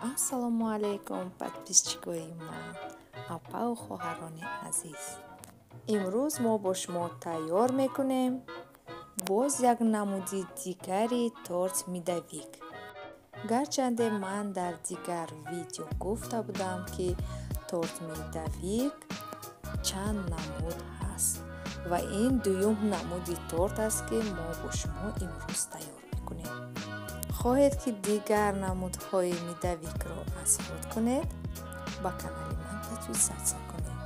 Ассалому алайкум, подписчикои ман, апаву хоҳарони азиз. Имрӯз мо бо шумо тайёр мекунем боз як намуди дигари торт медовик. Гарчанде ман дар дигар видео гуфта будам, ки торт медовик чанд намуд ҳаст ва ин дуюм намуди торт аст, ки мо бо шумо имрӯз тайёр мекунем. Хоҳед, ки дигар намудҳои медовикро аз худ кунед, ба канали ман подписаться кунед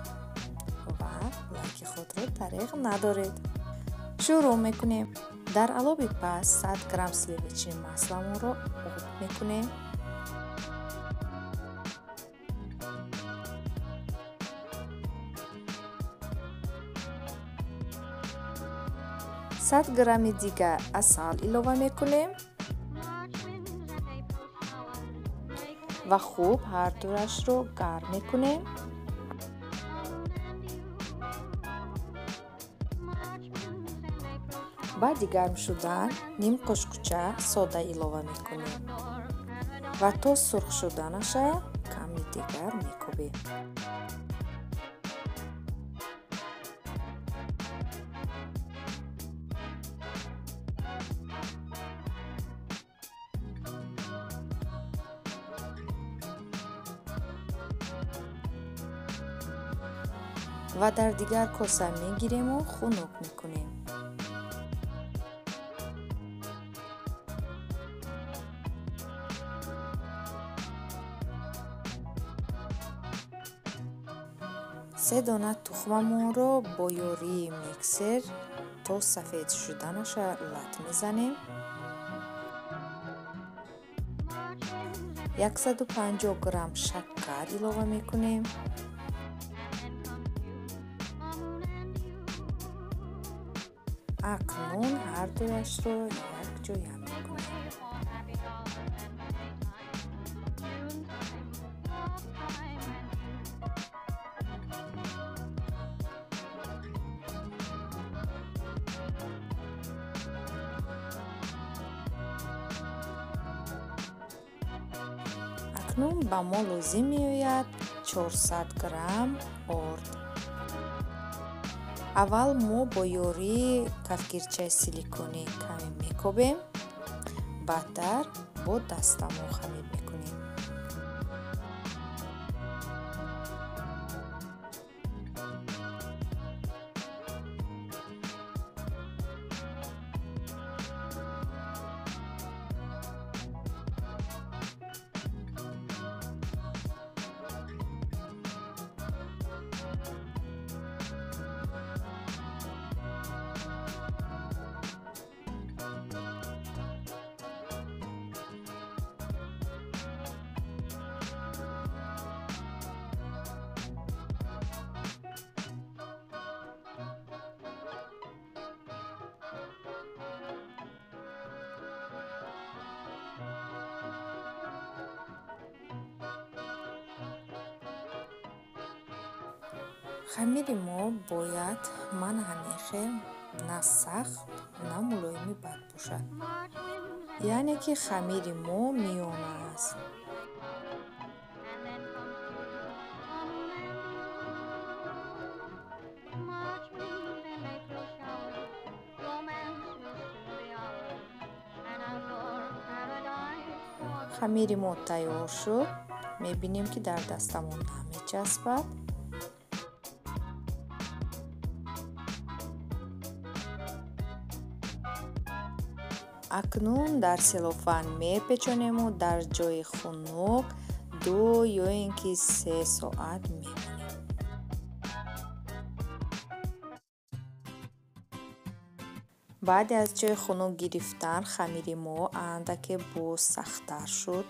ва лайки худро дареғ надоред. Шурӯъ мекунем. Дар алоби паст 100 грамм сливочный масламонро об мекунем. 100 грамми дигар асал илова мекунем ва хуб ҳардуашро гарм мекунем. Баъди гарм шудан ним қошуқча сода илова мекунем ва то сурх шуданаша ками дигар мекӯбем. Ва дар дигар коса мегирему хунук мекунем. Се дона тухмамонро бо ёрии миксер то сафед шуданаша лат мезанем. 150 грамм шаккар илова мекунем. Акнун ҳардуяшро якҷоя мекунем. Акнун ба мо лозим меояд 400 грамм орд. Аввал мо бо ёрии кафгирчаи силиконӣ каме мекобем, баъдтар бо дастамон хамир мекунем. Хамири мо бояд ман ҳамин хел на сахт, на мулоими бад бошад. Яъне ки хамири мо миёна аст. Хамири мо тайёр шуд. Мебинем, ки дар дастамон намечаспад. Акнун дар селофан мепечонему дар ҷои хунук 2 ё ин ки 3 соат мемонем. Баъди аз ҷои хунук гирифтан хамири мо андаке боз сахттар шуд.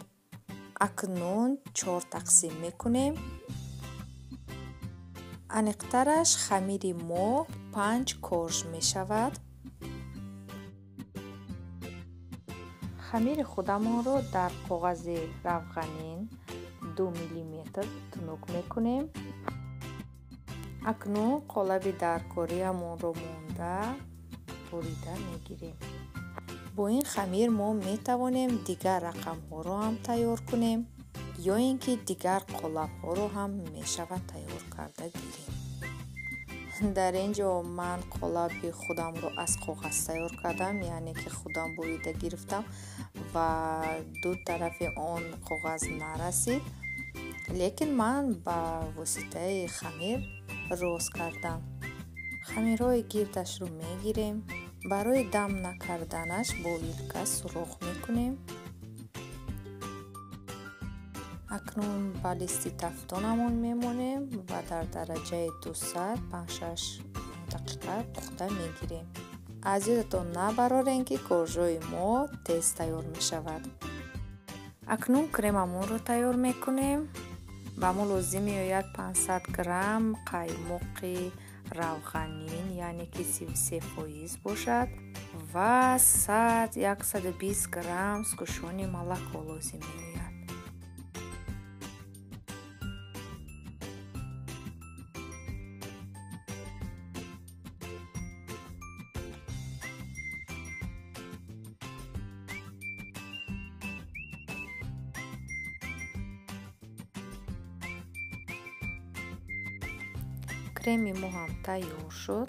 Акнун чор тақсим мекунем. Аниқтараш, хамири мо панҷ корж мешавад. Хамири худамонро дар коғази равғанин 2 миллиметр тунук мекунем. Акнун қолаби даркориамонро монда бурида мегирем. Бо ин хамир мо метавонем дигар рақамҳоро ҳам тайёр кунем. Ё ин ки дигар қолабҳоро ҳам мешавад тайёр карда гирем. Дар ин ҷо ман қолаби худамро аз коғаз тайёр кардам, яъне ки худам бурида гирифтам ва ду тарафи он коғаз нарасид, лекин ман ба воситаи хамир рост кардам. Хамирҳои гирдашро мегирем, барои дам накарданаш бо вилка сурох мекунем. Акнун ба листи тафтонамон мемонем ва дар дараҷаи 200 5-6 дақиқа пухта мегирем. Аз ёдатон набарорем, ки коржои мо тез тайёр мешавад. Акнун кремамонро тайёр мекунем. Ба мо лозим меояд 500 грамм қаймоқи равғанин, яъне ки 33% бошад, ва 100-120 грамм сгущённый молоко лозим меояд. Креми мо ҳам тайёр шуд.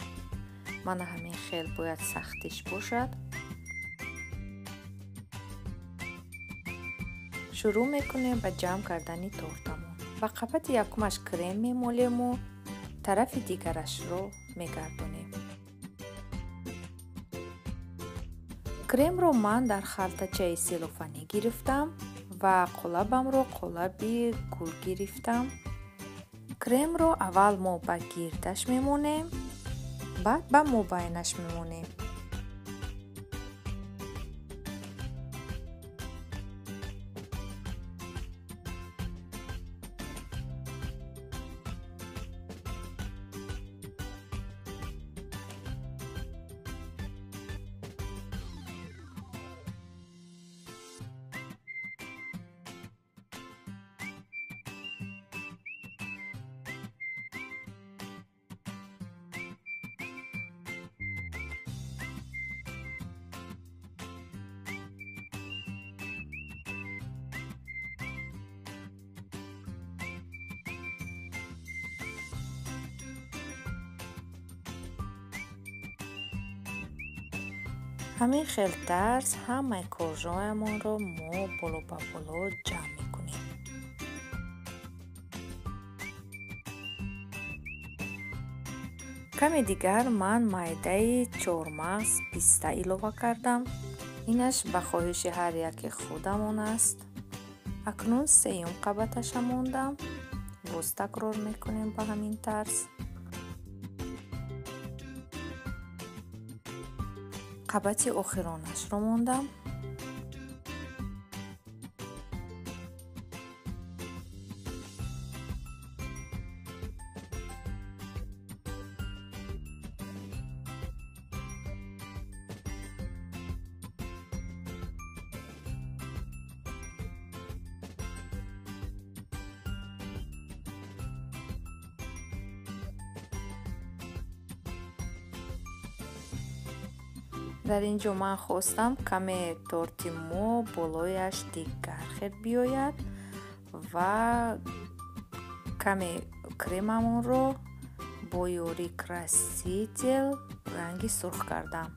Мана ҳамин хел бояд сахтиш бошад. Шурӯъ мекунем ба ҷамъ кардани тортамон. Ба қабати якумаш крем мемолему тарафи дигарашро мегардонем. Кремро ман дар халтачаи селофанӣ гирифтам ва қолабамро қолаби гул гирифтам. Кремро аввал мо ба гирдаш мемонем, баъд ба мобайнаш мемонем. Ҳамин хел тарз ҳамаи коржоямонро мо боло ба боло ҷамъ мекунем. Каме дигар ман майдаи чормағз писта илова кардам. Инаш ба хоҳиши ҳар яке худамон аст. Акнун сеюм қабаташа мондам. Боз такрор мекунем ба ҳамин тарз. Қабати охиронашро мондам. Дар ин ҷо ман хостам каме торти мо болояш дигар хел биёяд ва каме кремамонро бо ёрии краситель ранги сурх кардам.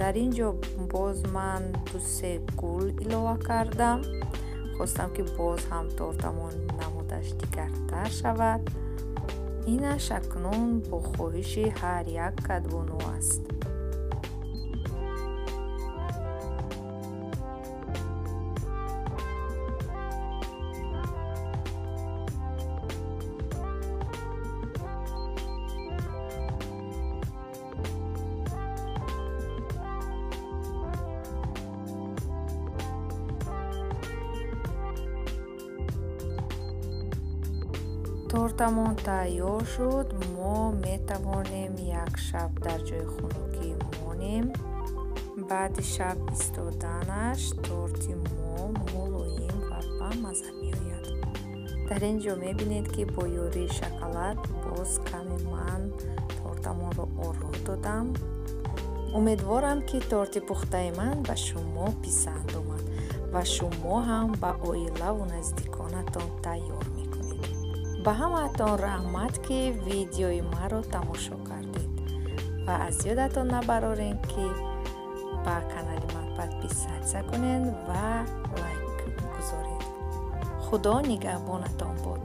Дар ин ҷо боз ман 2-3 гул илова кардам. Хостам ки боз ҳам тортамон намудаш дигартар шавад. Инаш акнун бо хоҳиши ҳар як кадбону аст. Тортамон тайёр шуд. Мо метавонем як шаб дар ҷои хунукӣ монем. Баъди шаб истоданаш торти мо мулоим ва мазза меояд. Дар ин ҷо мебинед, ки бо ёрии шоколад боз каме ман тортамонро оро додам. Умедворам, ки торти пухтаи ман ба шумо писанд омад ва шумо ҳам ба оилаву наздиконатон тайёр мекунед. Ба ҳамаатон раҳмат, ки видеои маро тамошо кардед, ва аз ёдатон набароред, ки ба канали ман подписаться кунед ва лайк гузоред. Худо нигаҳбонатон бод.